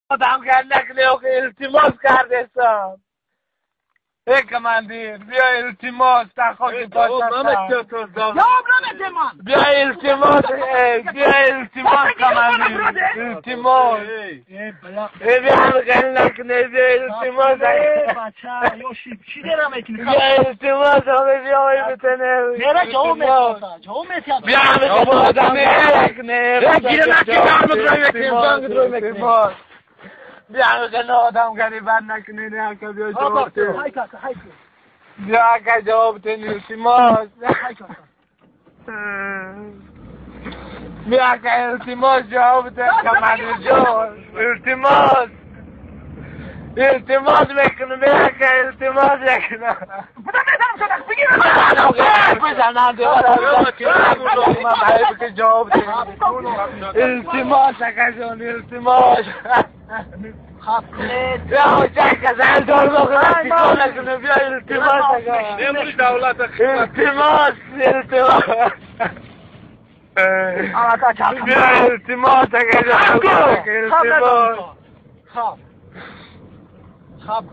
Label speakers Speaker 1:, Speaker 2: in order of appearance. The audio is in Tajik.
Speaker 1: Одам накне, илтимос кардесам. Эй, командир, биё, илтимос, та хоки.
Speaker 2: Ҷавоб намедем ман.
Speaker 1: Биё, илтимос, биё, илтимос, командир, илтимос, э, биё, накне, биё, илтимос.
Speaker 2: Бача ёши чӣ дера мекунӣ?
Speaker 1: Биё, илтимос, биё, битене.
Speaker 2: Мера ҷавоб метиҳад, ҷавоб метиҳад.
Speaker 1: Биё, одам накне.
Speaker 3: Гира накне.
Speaker 1: Биё, одам гарибан накне, ака, биё, ҷавоб те. Биё, ака, ҷавоб те, илтимос. Биё, ака, илтимос, ҷавоб те, командирҷон, илтимос. Илтимос мекунам, биё, ака, илтимос мекунам. Бизанам, ҷавоб те. Илтимос, акаҷон, илтимос. Илтимос, илтимос. Биё, илтимос, илтимос.
Speaker 2: Хаб.